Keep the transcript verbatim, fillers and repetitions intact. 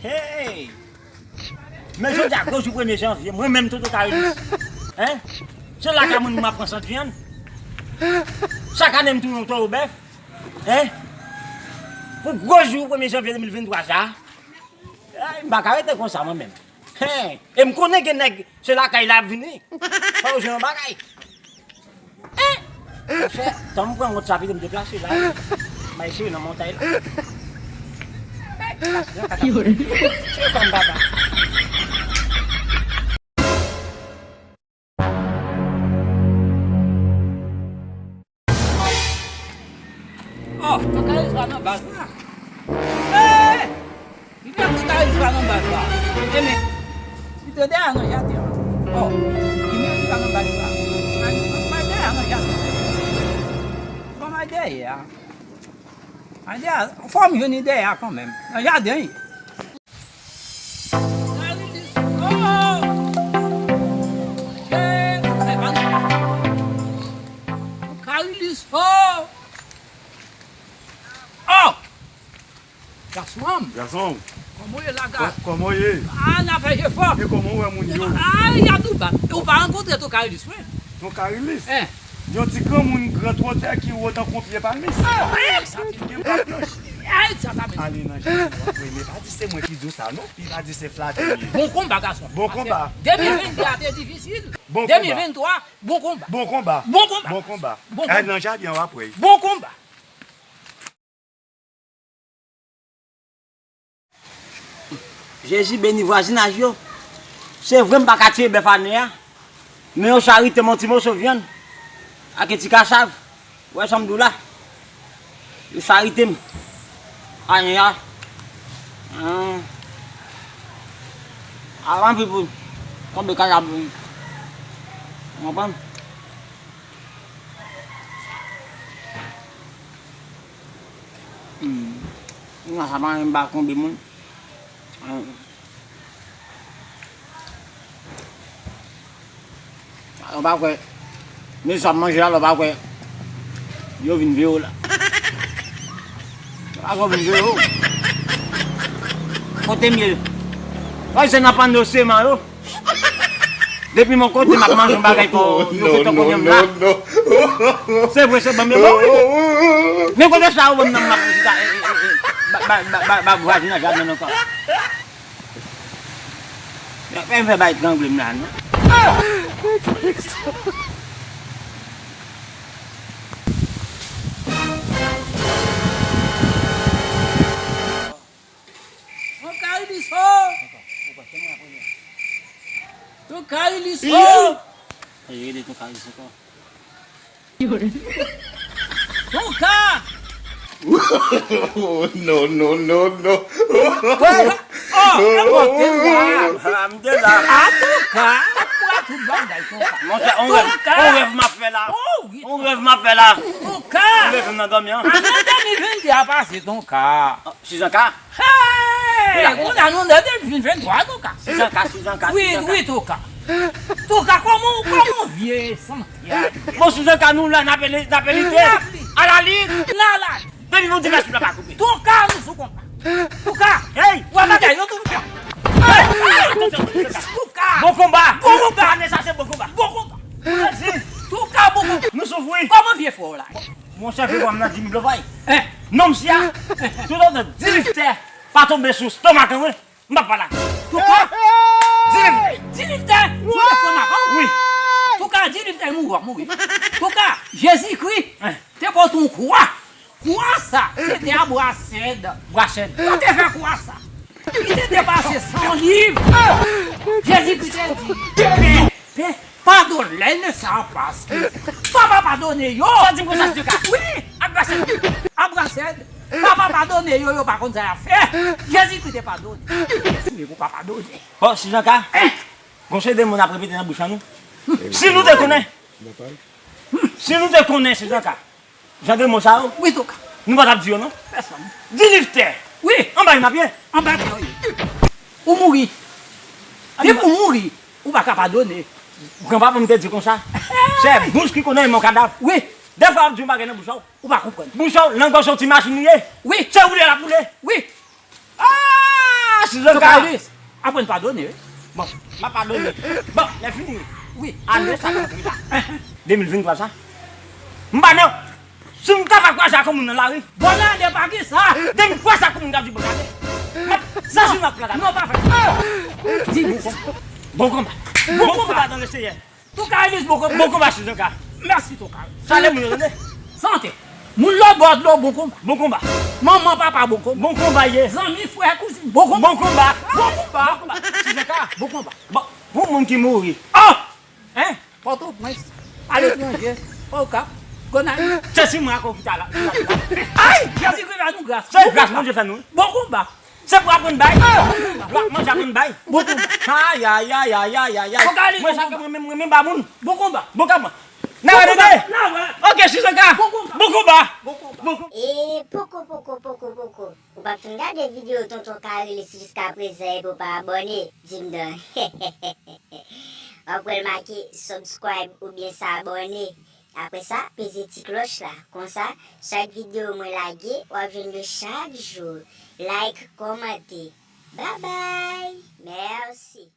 Hey! Men jodi a gwo jou premye janvye, mwen menm Toto Karilis. Hein? Se lakay mwen m ap pran sant vyann. Chak ane m touye yon towo bèf. Hein? Pou gwo jou premye janvye de mil venntwa sa, ay, m pa ka rete konsa mwen menm. Hein? E m konnen gen nèg se lakay la ap vini. Fò yo jwenn yon bagay. Monchè, tan m pran wont sa pito m deplase la. M al chire nan montay la. Chire kò m papa. Oh, Tokayiz pa nan baz la. Hey! Li mèt Tokayiz pa nan baz la. E men, li te dèyè nan jaden an. Oh, li mèt li pa nan baz la. May, may dèyè nan jaden an. Bon, may dèyè a. May dèyè a, fò m jwenn li dèyè a kanmenm. Nan jaden, wi. Karilis, oh! Monchè, ay, pa nan. Karilis, oh! Oh! Gason an m. Gason. Kòman w ye la, ga? Kò-, kòman w ye? Ah, n a fè jefò. E kòman w wè moun yo? Ah, y a tou bat. Ou pa rankontre Tokayilis, wi. Tokayilis? Eh. Yon ti granmoun gran twotè ki wo tankou yon pye palmis. Ah, eh, sa te gen bwa blanch. Eh, sa ta men. Ale nan jaden w ap wè, men pa di se mwen ki di w sa, non. Pi pa di se flatè m ye. Bon konba, gason. Bon konba. De mil venn de a te difisil. Bon konba. De mil venn twa, bon konba. Bon konba. Bon konba. Bon konba. Bon konba. Ale nan jaden w ap wè. Bon konba. Jezi beni vwazinaj yo. Se vre m pa ka tiye bèf ane a, men yo charite m yon ti moso vyann ak yon ti kasav. Ou wè sa m di w la? Yo charite m ane a. An. Avan pi pou konbe kasav. Ou konprann? Hmm. Nan sa pa anyen m pa konbe moun. Hmm. Ou pa kwè. Men sa w ap manje a la, ou pa kwè. Yo vin veye w la. Yo pa kwè yo vin veye w. Kote m ye? Wè se nan panno seman yo. Depi mwen kote m ap manje yon bagay fò, yo gentan konnen m la. Se vre, se ban m yo bon, wi. Men kote sa yo ban m nan m ap chita, e, e, e, e, ba, ba, ba, ba, ba vwazinaj la menm ankò. Yo pa fè bay trangle m la, non. Ton Karilis ho! Ton Karilis ho! Tonka! Tonka! Oh, non, non, non, non. Tonka! Oh, e kote m la? Ah, m te la. Ah, Tonka! Ou pran tout bagay, Tonka. Monchè, on rèv, Tonka! On rèv m ap fè la. Oh, wi. On rèv m ap fè la. Tonka! Ou leve m nan dòmi an. Ane de mil venn de a pase, Tonka. Sizanka? Hey! Kounye a nou nan de mil venntwa, Tonka. Sizanka, Sizanka, wi, Sizanka. Wi, Tonka. Tonka, kòman, kòman vye sante a ye? Bon, Sizanka, nou la, n ape li-, n ape lite. N ap li-, alalit. N alalit. Depi nou di mèsi, la pa koupe. Tonka, nou sou konba. Tonka. Hey! Wè bagay yo tou. Hey! Tonka. Bon konba. Bon konba. Ane sa se bon konba. Bon konba. Tonka, bon konba. Nou soufri. Kòman vye frè w la? Monchè, fè pran m nan di m blofay. Eh. Non, msye a. Toutotan di liftè pa tonbe sou stomak an, wi, m p ap pale ak ou. Touka! Di liftè! Di liftè! Sou stomak an? Wi. Touka, di liftè mouri, w ap mouri. Touka, Jezikri te pote yon kwa. Kwa sa, se te a bwa sèd. Bwa sèd. Yo te fè kwa sa. Li te depase san liv. Jezikri te di, pè, pè, pardonne-les, ils ne savent pas ce qu'ils font. Papa, padone yo. Sa di m konsa, Tonka? Wi. Abrasèd. Abrasèd. Papa, padone yo, yo pa konn sa y ap fè. Jezikri te padone. Jezikri pou pa padone. Bon, Sizanka, gon seri de mo n ap repete nan bouch an nou. Si nou te konnen, si nou te konnen, Sizanka, jan de mo sa yo, wi, Tonka, nou pa t ap di yo, non? Pèsonn. Di liftè. Wi. Anba yon pye. Anba pye, wi. Ou mouri. Depi ou mouri, ou pa ka padone. Granpapa m te di konsa, se bouch ki konnen men yon kadav. Wi. Dèfwa w ap di yon bagay nan bouch ou, ou pa konprann. Bouch ou, lang ou se yon ti machin li ye. Wi. Se woule l ap woule. Wi. Ah, Sizanka. Aprann padone, wi. Bon, m ap padone. Bon, lè fini. Wi. Ane sa k ap vini la. De mil venntwa sa. M pa nan. Si m ta va kwaze ak moun nan lari. Bòn ane pa gen sa. De mil venntwa sa moun k ap di bòn ane. M ap, sa si m ap plata. Non, pa fè. Di bon konba. Bon konba. Bon konba dans le Seigneur. Toukaris, bon konba. Bon konba, Sizanka. Mèsi, Toukaris. Salye moun yo, tande. Sante. Moun lòtbò dlo, bon konba. Bon konba. Manman, papa, bon konba. Bon konba, ye. Zanmi, frè, kouzin, bon konba. Bon konba. Bon konba. Bon konba. Sizanka. Bon konba. Bon, pou moun ki mouri. Oh! Hein? Pòtoprens, aletranje, Okap, Gonayiv. Se si mwen ak ou ki ta la. Ay! Jezi Kris fè nou gras. Se gras Bondye fè nou. Bon konba. Se pou aprann bay. Lwa manje aprann bay. Bon konba. Ay, ay, ay, ay, ay, ay, ay. Fokalize. Mwen sa ke mwen menm, mwen menm ba moun. Bon konba. Bon konba. N a wè tande. N a wè. Ok, Sizanka. Bon konba. Bon konba. Bon konba. Bon konba. E poko, poko, poko, poko. Ou pa fin gade videyo Tonton Karilis jiskaprezan epi w pa abòne? Di m non. W ap wè l make subscribe oubyen sa abòne. Apre sa, peze ti klòch la. Konsa, chak videyo mwen lage, w ap jwenn yo chak jou. Like, kòmante. Babay! Mèsi!